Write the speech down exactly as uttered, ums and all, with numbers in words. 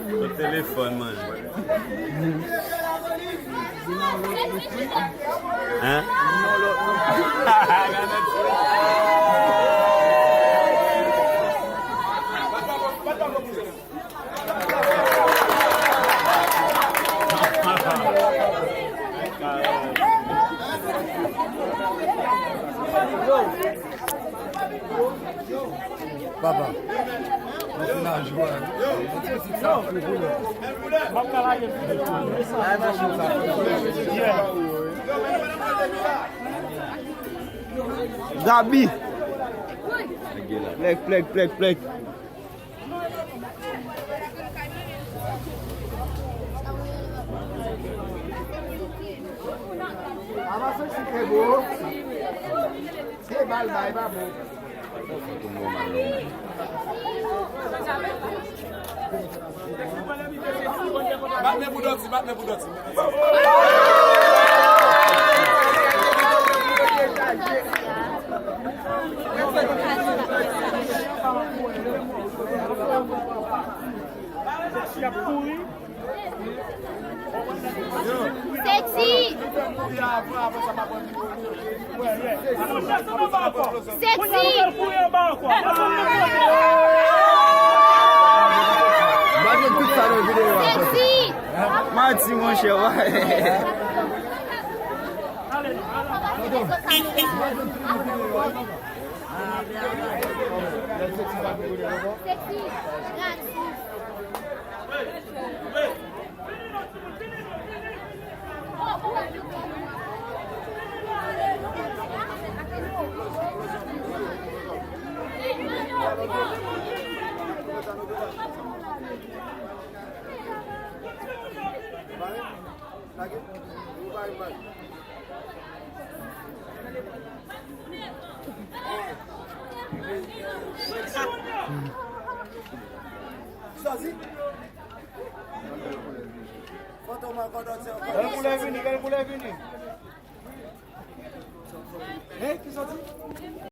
Sou telefòn, man. Hein? Papa, mwen fin a jwe. Gabi. Plèk, plèk, plèk, plèk. Avanse si te bo. Se bal bay pa bon. Bat men pou Dòti, bat men pou Dòti. Sexy! Sexy! Mwen gen tout sa nan videyo a. Sexy! Manti, monchè, wè. Sexy! Gratis! Swazi. Fantom ankò, Dòti ankò. Bèl koulè vini, bèl koulè vini. Hein, ki sòti?